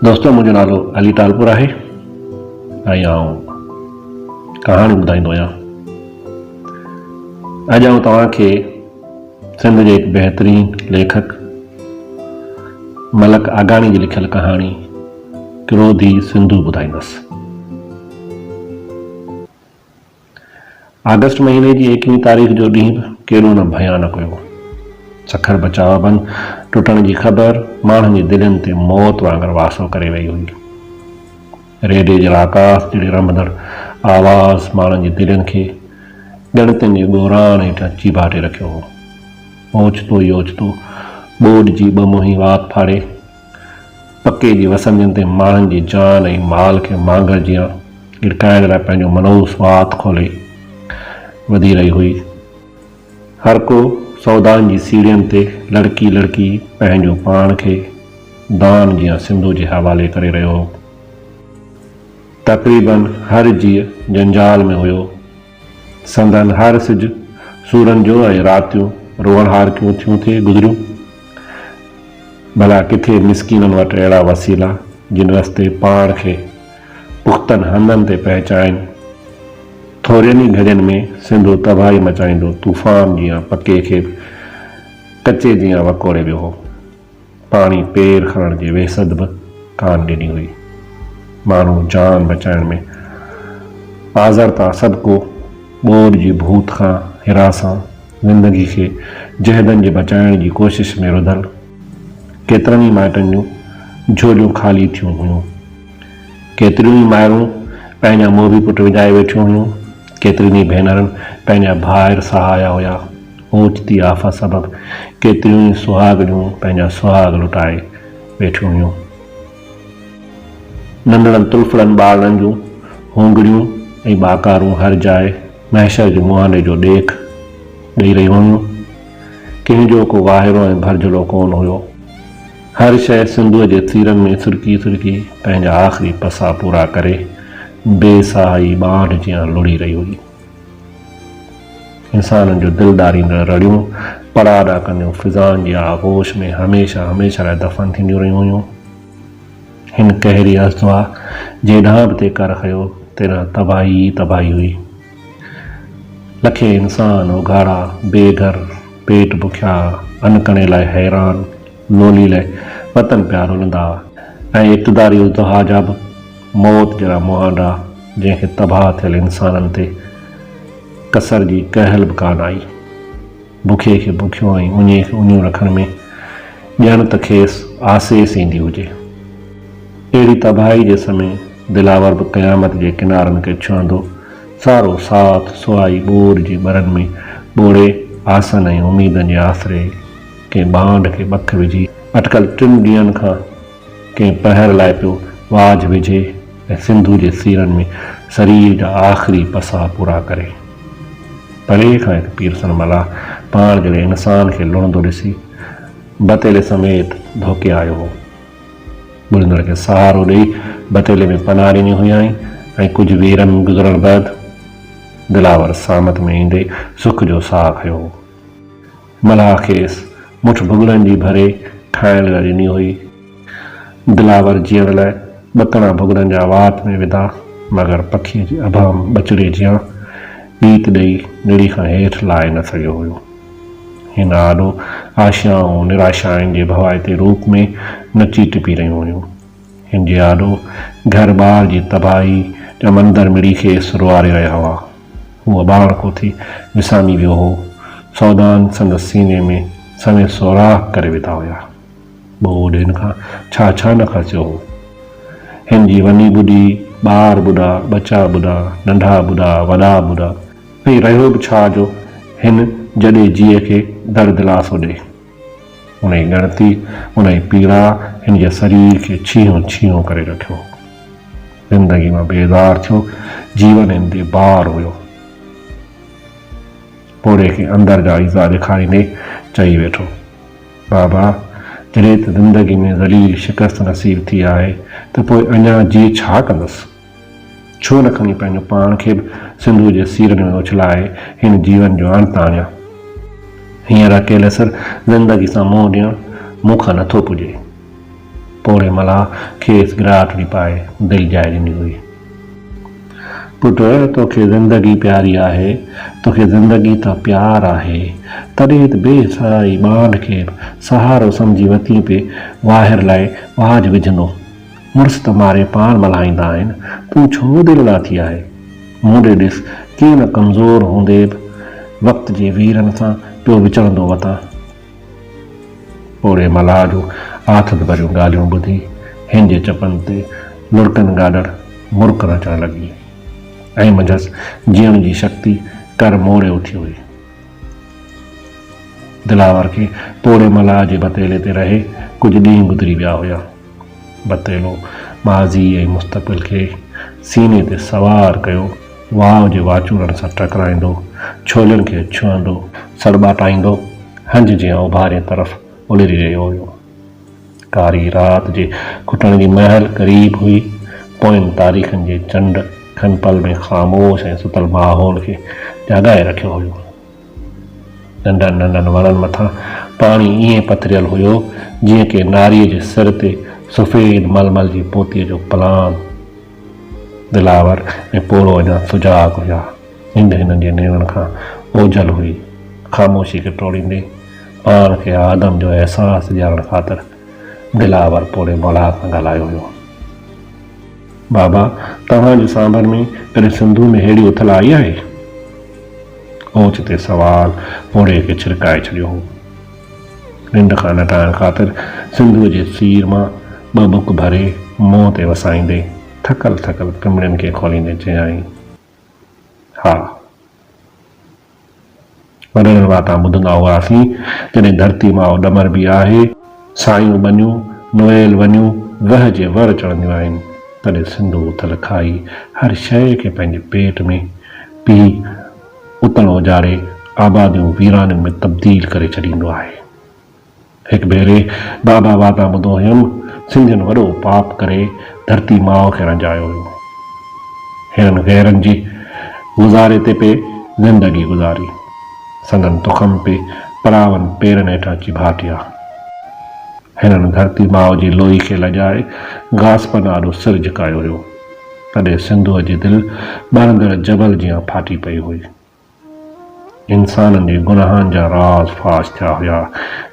دوستو منهنجو نالو علي ٽالپر آهي ۽ آئون ڪهاڻيون ٻڌائيندو آهيان. اڄ آئون توهان کي سنڌ جي هڪ بهترين ليکڪ ملڪ آگاڻي جي لکيل ڪهاڻي ڪروڌي سنڌو ٻڌائيندس. آگسٽ مهيني جي ايڪويهين تاريخ جو ڏينهن به ڪيڏو نه ڀيانڪ هيو. سکر بچاء بند ٽٽڻ جي خبر ماڻهن جي دلين تي موت وانگر واسو ڪري وئي هئي. ريڊيي جي راڪاس جهڙي رنڀندڙ آواز ماڻهن جي دلين کي ڳڻتين جي ڳوراڻ هيٺان چيڀاٽي رکيو هو. اوچتو ئي اوچتو ٻوڏ جي ٻه منهين وات ڦاڙي پڪي جي وسندين تي ماڻهن جي جان ۽ مال کي مانگر جيان ڳڙڪائڻ لاء پنهنجو منحوس وات کولي وڌي رهي هئي. هر ڪو سودائن جي سيڙهين تي لڙڪي لڙڪي پنهنجو پاڻ کي دان جيان سنڌو جي حوالي ڪري رهيو هو. تقريباً هر جيء جنجال ۾ هيو. سندن هر سج سورن جو ۽ راتيون روئڻهارڪيون ٿيون ٿي گذريون. ڀلا ڪٿي مسڪينن وٽ اهڙا وسيلا جن رستي پاڻ کي پختن هنڌن تي پهچائين. ٿورين ئي گهڙين ۾ سنڌو تباهي مچائيندو طوفان جيان پڪي کي به ڪچي جيان وڪوڙي ويو هو. پاڻي پير کڻڻ جي ويسد به ڪانه ڏني هئي. ماڻهو جان بچائڻ ۾ آذر تان صدقو ٻوڏ جي ڀوت کان هراسان زندگي کي جهدن جي بچائڻ جي ڪوشش ۾ رڌل ڪيترن ئي مائٽن جون جهوليون خالي ٿيون هيون. ڪيتريون ئي مائرون پنهنجا موڀي پٽ وڃائي ويٺيون هيون. ڪيترين ئي ڀينرن پنهنجا ڀائر سهايا هيا. اوچتي آفت سبب ڪيتريون ئي سهاڳڻيون پنهنجا سهاڳ لٽائي ويٺيون هيون. ننڍڙن تلفڙن ٻارڙن جون هونگڙيون ۽ ٻاڪارون هر جاء محشر جي مهانڊي جو ڏيک ڏئي رهيون هيون. ڪنهن جو ڪو واهرو ۽ ڀرجهلو ڪونه هيو. هر شيء سنڌوء جي سيرن ۾ سرڪي سرڪي پنهنجا آخري پساهه پورا ڪري بي ساهه ئي ٻانڍ جيان لڙهي رهي هئي. انسانن جون دل ڏاريندڙ رڙيون، پڙاڏا ڪنديون فضائن جي آغوش ۾ هميشه هميشه لاء دفن ٿينديون رهيون هيون. هن قهري ازدها جيڏانهن به تيڪر کنيو، تيڏانهن تباهي ئي تباهي هئي. لکين انسان اگهاڙا، بي گهر، پيٽ بکيا، ان ڪڻي لاء حيران، لولي لاء وطن پيا رلندا ۽ اقتداري ازدها جا به موت جهڙا مهانڊا، جنهن کي تباهه ٿيل انسانن تي ڪسر جي ڪهل به ڪانه آئي. بکئي کي بکيو ۽ اڃي کي اڃيو رکڻ ۾ ڄڻ ته کيس آسيس ايندي هجي. اهڙي تباهي جي سمي دلاور به قيامت جي ڪنارن کي ڇهندو سارو ساٿ سهائي ٻوڏ جي ٻرن ۾ ٻوڙي آسن ۽ اميدن جي آسري ڪنهن ٻانڊ کي ٻک وجهي اٽڪل ٽن ڏينهن کان ڪنهن پهر لاء پيو واجهه وجهي ۽ سنڌو جي سيرن ۾ سرير جا آخري پساهه پورا ڪري. پري کان هڪ پيرسن ملاح پاڻ جهڙي انسان کي لڙندو ڏسي بتيلي سميت ڌوڪي آيو هو. ٻڏندڙ کي سهارو ڏيئي بتيلي ۾ پناهه ڏني هيائين ۽ ڪجهه ويرن گذرڻ بعد دلاور سامت ۾ ايندي سک جو ساهه کنيو هو. ملاح کيس مٺ ڀڳڙن جي ڀري کائڻ لاء ڏني هئي. دلاور جيئڻ لاء ٻه ڪڻا ڀڳڙن جا وات ۾ وڌا، مگر پکيء جي ابهم ٻچڙي جيان ڳيت ڏئي نڙي کان هيٺ لاهي نه سگهيو هيو. هن آڏو آشيائون نراشائن جي ڀوائتي روپ ۾ نچي ٽپي رهيون هيون. هن جي آڏو گهر ٻار جي تباهي جا منظر مڙي کيس روئاري رهيا هئا. هو اٻاڻڪو ٿي وسامي ويو هو. سودان سندس سيني ۾ سوين سوراخ ڪري وڌا هيا. ٻوڏ هن کان ڇا ڇا نه کسيو هو. هن جي وني ٻڏي، ٻار ٻڏا، ٻچا ٻڏا، ننڍا ٻڏا، وڏا ٻڏا ۽ رهيو به ڇا جو هن جڏي جيء کي دڙ دلاسو ڏئي. انهيء ڳڻتي، انهيء پيڙا هن جي سرير کي ڇيهون ڇيهون ڪري رکيو هو. زندگي مان بيزار ٿيو جيون هن تي بار هيو. پوڙهي کي اندر جا ايذاء ڏيکاريندي چئي ويٺو، بابا، جڏهن ته زندگي ۾ ذليل شڪست نصيب ٿي آهي ته پوء اڃا جيء ڇا ڪندس؟ ڇو نه کڻي پنهنجو پاڻ کي به سنڌوء جي سيرن ۾ اڇلائي هن جيون جو انت آڻيان. هينئر اڪيلي سر زندگي سان منهن ڏيڻ مون کان نٿو پڄي. پوڙهي ملاح کيس گراهٽڙي پائي دل جاء ڏني هئي. پٽ، توکي زندگي پياري آهي، توکي زندگي تان پيار آهي، تڏهن ته بي سهاري ٻانهن کي به سهارو سمجهي وتين پئي واهر لاء واجهه وجهندو. مڙس ته ماري پاڻ ملهائيندا آهن، تون ڇو دل لاٿي آهي؟ مون ڏي ڏس، ڪيئن نه ڪمزور هوندي به وقت جي ويرن سان پيو وچڙندو وتان. پوڙهي ملاح جون آٿت ڀريون ڳالهيون ٻڌي هن جي چپن تي لڙڪن گاڏڙ مرڪ نچڻ لڳي ۽ منجهس جيئڻ جي شڪتي ڪر موڙي اٿي هئي. دلاور کي پوڙهي ملاح جي بتيلي تي رهي ڪجهه ڏينهن گذري ويا هيا. بتيلو ماضي ۽ مستقبل کي سيني تي سوار ڪيو واء جي واچوڙن سان ٽڪرائيندو، ڇولين کي ڇهندو، سڙٻاٽائيندو هنج جيان اوڀارين طرف الري رهيو هيو. ڪاري رات جي کٽڻ جي مهل قريب هئي. پوين تاريخن جي چنڊ کن پل ۾ خاموش ۽ ستل ماحول کي جاڳائي رکيو هيو. ننڍن ننڍن وڻن مٿان پاڻي ائين پٿريل هيو، جيئن ڪنهن ناريء جي سر تي سفيد ململ جي پوتيء جو پلان. دلاور ۽ پوڙهو اڃا سجاڳ هيا. ننڊ هنن جي نيڻن کان اوجهل هئي. خاموشي کي ٽوڙيندي، پاڻ کي آدم جو احساس ڏيارڻ خاطر دلاور پوڙهي ملاح سان ڳالهايو هيو. بابا، توهان جي سانڀر ۾ ڪڏهن سنڌوء ۾ ههڙي اٿل آئي آهي؟ اوچتي سوال پوڙهي کي ڇرڪائي ڇڏيو هو. ننڊ کان نٽائڻ خاطر سنڌوء جي سير مان ٻه ٻڪ ڀري منهن تي وسائيندي ٿڪل ٿڪل پنبڻين کي کوليندي چيائين، ها. وڏڙن واتان ٻڌندا هئاسين، جڏهن ڌرتي ماء ڏمربي آهي، سايون ٻنيون، نويل ونيون وهه جي ور چڙهنديون آهن، تڏهن سنڌو اٿل کائي هر شيء کي پنهنجي پيٽ ۾ پيهي اتڻ اجاڙي آباديون ويرانين ۾ تبديل ڪري ڇڏيندو آهي. هڪ ڀيري بابا واتان ٻڌو هيم، سنڌين وڏو پاپ ڪري ڌرتي ماء کي رنجايو هيو. هنن غيرن جي گذاري تي پئي زندگي گذاري. سندن تخم پئي پراون پيرن هيٺان چيڀاٽيا. هنن ڌرتي ماء جي لوئي کي لڄائي غاصبن آڏو سر جهڪايو هيو. تڏهن سنڌوء جي دل ٻرندڙ جبل جيان ڦاٽي پئي هئي. انسانن جي گناهن جا راز فاش ٿيا هيا.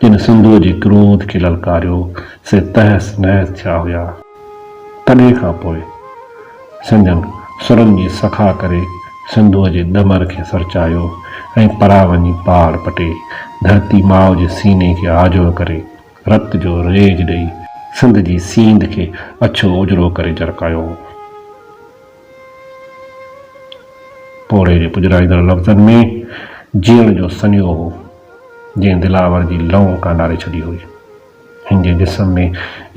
جن سنڌوء جي ڪروڌ کي للڪاريو، سي تهس نهس ٿيا هيا. تڏهن کان پوء سنڌين سرن جي سخا ڪري سنڌوء جي ڏمر کي سرچايو ۽ پراون جي پاڙ پٽي، ڌرتي ماء جي سيني کي آجو ڪري، رت جو ريج ڏئي، سنڌ جي سينڌ کي اڇو اجرو ڪري جرڪايو هو. پوڙهي جي پڄرائيندڙ لفظن ۾ جيئڻ جو سنيهو هو، جنهن دلاور جي لئون ڪانڊاري ڇڏي هئي. هن جي جسم ۾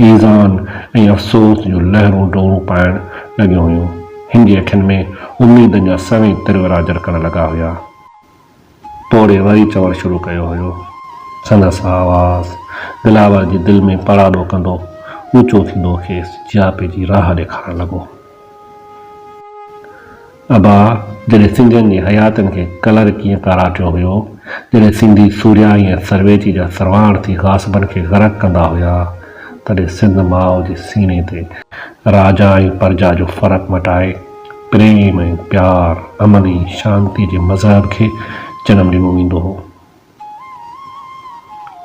ايذان ۽ افسوس جون لهرون ڊوڙون پائڻ لڳيون هيون. هن جي اکين ۾ اميدن جا سوين ترورا جرڪڻ لڳا هيا. پوڙهي وري چوڻ شروع ڪيو هيو. سندس آواز دلاور جي دل ۾ پڙاڏو ڪندو اوچو ٿيندو کيس جياپي جي راهه ڏيکارڻ لڳو. ابا، جڏهن سنڌين جي حياتين کي ڪلر ڪيئن ڪاراٽيو هيو، جڏهن سنڌي سورهيائي ۽ سرويچي جا سرواڻ ٿي غاصبن کي غرق ڪندا هيا، تڏهن سنڌ ماء جي سيني تي راجا ۽ پرجا جو فرق مٽائي پريم ۽ پيار، امن ۽ شانتيء جي مذهب کي جنم ڏنو ويندو هو.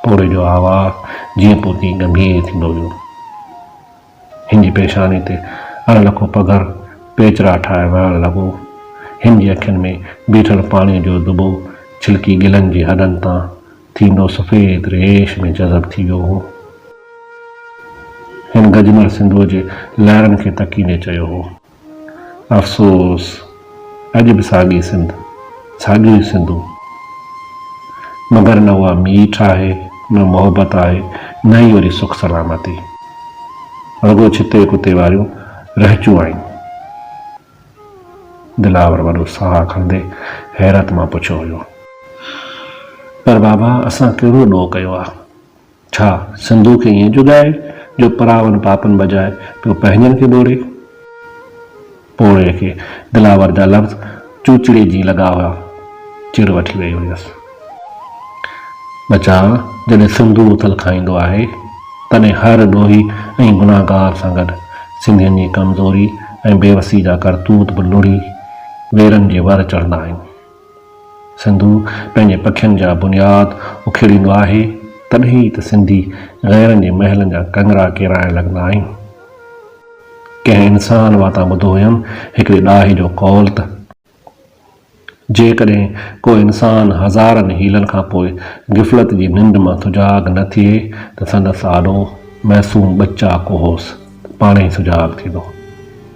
پوڙهي جو آواز جيئن پوء تيئن ڳنڀير ٿيندو ويو. هن جي پيشاني تي اڻ لکو پگهر پيچرا ٺاهي وهڻ لڳو. هن جي اکين ۾ بيٺل پاڻيء جو دٻو ڇلڪي ڳلن جي هڏن تان ٿيندو سفيد ريش ۾ جذب ٿي ويو هو. هن گجمر سنڌوء جي لهرن کي تڪيندي چيو هو. افسوس! اڄ به ساڳي سنڌ، ساڳيو ئي سنڌو. مگر نه اها ميٺ آهي، نه محبت آهي، نه ئي وري سک سلامتي. رڳو ڇتي ڪتي واريون رهچون آهن. دلاور وڏو ساهه کڻندي حيرت مان پڇيو هيو. پر بابا اسان ڪهڙو ڏوهه ڪيو آ؟ ڇا سنڌو کي ائين جڳائي جو پراون پاپن بجاء پيو پنهنجن کي ٻوڙي؟ پوڙهي کي دلاور جا لفظ چوچڙي جيئن لڳا هيا. چڙ وٺي وئي هيس. ٻچا جڏهن سنڌو اٿل کائيندو آهي. تڏهن هر ڏوهي ۽ گنهگار سان گڏ سنڌين جي ڪمزوري ۽ بيوسي جا ڪرتوت به لڙهي ويرن جي ور چڙهندا آهن. سنڌو پنهنجي پکين جا بنياد اکيڙيندو آهي، تڏهن ئي ته سنڌي غيرن جي محلن جا ڪنگرا ڪيرائڻ لڳندا آهن. ڪنهن انسان واتان ٻڌو هيم هڪڙي ڏاهي جو قول ته. جيڪڏهن ڪو انسان هزارن حيلن کان پوء غفلت جي ننڊ مان سجاڳ نه ٿئي ته سندس آڏو معصوم ٻچا ڪوهوس ته پاڻهي سجاڳ ٿيندو.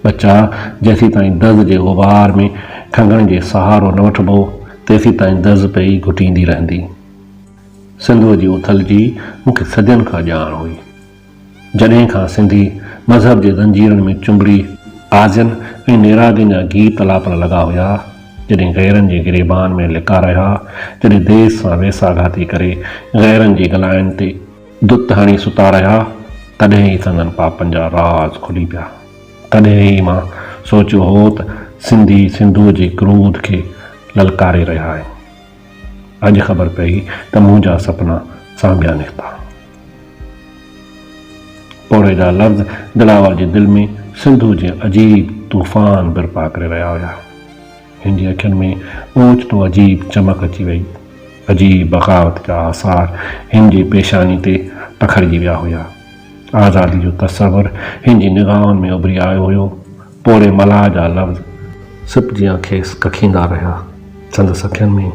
ٻچا جيسيتائين دز جي غبار ۾ کنگهڻ جي سهارو نه وٺبو، تيسيتائين دز پئي گهٽيندي رهندي. سنڌوء جي اٿل جي مون کي صدين کان ڄاڻ هئي. جڏهن کان سنڌي مذهب جي زنجيرن ۾ چنبڙي آزين ۽ نيراڳين جا گيت آلاپڻ لڳا هيا، جڏهن غيرن جي گريبان ۾ لڪا رهيا، جڏهن ديس سان ويساگهاتي ڪري غيرن جي گلائن تي دت هڻي ستا رهيا، تڏهن ئي سندن پاپن جا راز کلي پيا. تڏهن ئي مان سوچيو هو ته سنڌي سنڌوء جي ڪروڌ کي للڪاري رهيا آهن. اڄ خبر پئي ته منهنجا سپنا سانڀيا نڪتا. پوڙهي جا لفظ دلاور جي دل ۾ سنڌوء جيان عجيب طوفان برپا ڪري رهيا هيا. هن جي اکين ۾ اوچتو عجيب چمڪ اچي وئي. عجيب بغاوت جا آثار هن جي پيشاني تي پکڙجي ويا هيا. آزادي جو تصور هن جي نگاهن ۾ اڀري آيو هيو. پوڙهي ملاح جا لفظ سپ جيان کيس ڪکيندا رهيا. سندس اکين ۾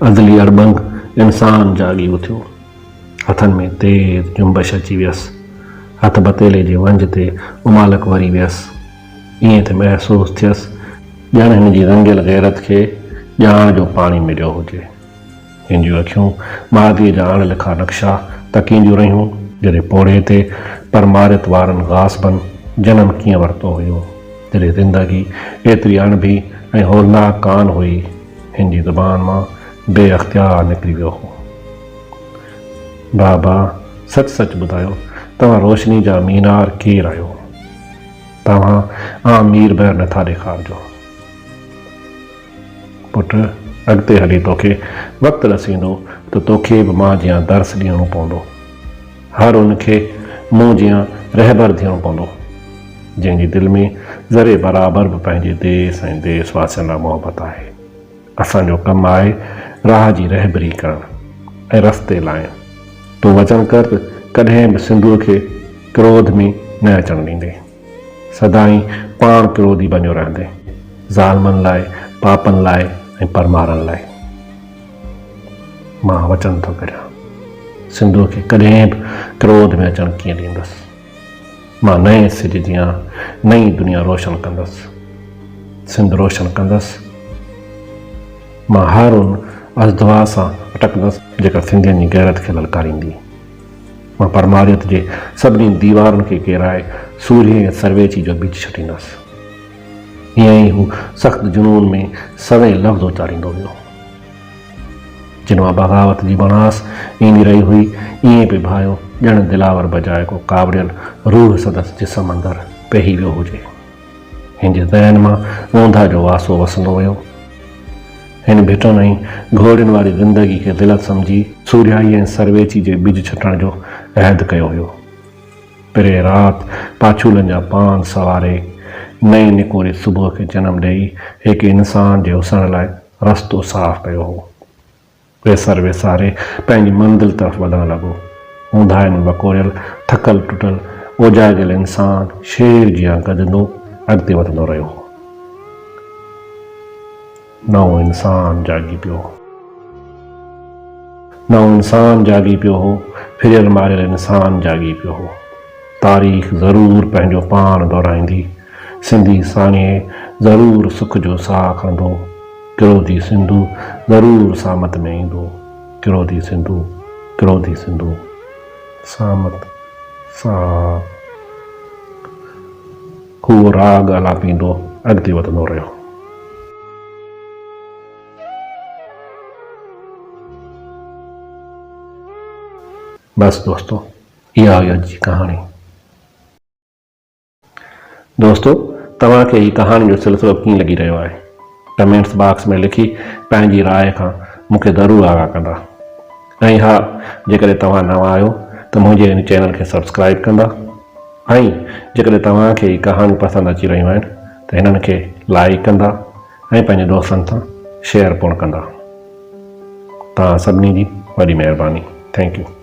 ازلي اڙٻنگ انسان جاڳي اٿيو. هٿن ۾ تيز جنبش اچي ويس. هٿ بتيلي جي ونجهه تي امالڪ وري ويس. ائين ٿي محسوس ٿيس ڄڻ هن جي رنگيل غيرت کي ڄاڻ جو پاڻي مليو هجي. هن جون اکيون ماضيء جا اڻ لکا نقشا تڪينديون رهيون، جڏهن پوڙهي تي پرماريت وارن غاصبن جنم ڪيئن ورتو هيو، جڏهن زندگي ايتري اڻڀي ۽ هولناڪ ڪانه هئي. هن جي زبان مان بي اختيار نڪري ويو هو. بابا، سچ سچ ٻڌايو، توهان روشني جا مينار ڪير آهيو؟ توهان عام مير بحر نٿا ڏيکارجو. پٽ، اڳتي هلي توکي وقت رسيندو ته توکي به مان جيان درس ڏيڻو پوندو. هر ان کي مون جيان رهبر ٿيڻو پوندو، جنهن جي دل ۾ ذري برابر به پنهنجي ديس ۽ ديس واسين لاء محبت آهي. اسان جو ڪم آهي راهه جي رهبري ڪرڻ ۽ رستي لائڻ. تون وچن ڪر ته ڪڏهن به سنڌوء کي ڪروڌ ۾ نه اچڻ ڏيندين. سدائين پاڻ ڪروڌي بنيو رهندين، ظالمن لاء، پاپن لاء ۽ پرمارن لاء. مان وچن ٿو ڪريان، سنڌوء کي ڪڏهن به ڪروڌ ۾ اچڻ ڪيئن ڏيندس. مان نئين سج جيان نئين دنيا روشن ڪندس. سنڌ روشن ڪندس. مان هر ان ازدها سان اٽڪندس جيڪا سنڌين جي غيرت کي للڪاريندي. مان پرماريت جي سڀني ديوارن کي ڪيرائي سورهيه ۽ سرويچي جو ٻج ڇٽيندس. ائين ئي هو سخت جنون ۾ سوين لفظ اچاريندو ويو. جن مان بغاوت جي بڻاس ايندي رهي هئي، ائين پئي ڀانيو ڄڻ دلاور بجاء ڪو ڪاوڙيل روح سندس جسم اندر پيهي ويو هجي. هن جي ذهن مان اوندهه جو واسو وسندو ويو. هن ڀٽن ۽ گهوڙين واري زندگي کي ذلت سمجهي سورهيائي ۽ سرويچي جي ٻج ڇٽڻ جو عهد ڪيو هيو. پرين رات پاڇولن جا پاند سنواري نئين نڪوري صبح کي جنم ڏيئي هڪ انسان جي اسرڻ لاء رستو صاف ڪيو هو. ويسر ويساري پنهنجي منزل طرف وڌڻ لڳو. اونداهين ۾ وڪوڙيل، ٿڪل ٽٽل، اوجاڳيل انسان شير جيان گجندو اڳتي وڌندو رهيو هو. نئون انسان جاڳي پيو هو. نئون انسان جاڳي پيو هو. ڦريل ماريل انسان جاڳي پيو هو. تاريخ ضرور پنهنجو پاڻ دهرائيندي. سنڌي ساڻيهه ضرور سک جو ساهه کڻندو. ڪروڌي سنڌو ضرور سامت ۾ ايندو. ڪروڌي سنڌو، ڪروڌي سنڌو. سامت، ساهه. هو راڳ آلاپيندو اڳتي وڌندو رهيو. بس دوستو اها هئي اڄ جي ڪهاڻي. دوستو توهان کي هي ڪهاڻي جو سلسلو ڪيئن لڳي رهيو آهي؟ ڪمينٽس باڪس ۾ لکي پنهنجي راء کان مون کي ضرور آگاهه ڪندا. ۽ ها جيڪڏهن توهان نوان آهيو ته منهنجي هن چينل کي سبسڪرائيب ڪندا ۽ جيڪڏهن توهان کي هي ڪهاڻيون پسند اچي رهيون آهن ته هنن کي لائيڪ ڪندا ۽ پنهنجي دوستن سان شيئر پڻ ڪندا. توهان سڀني جي وڏي مهرباني. Thank you.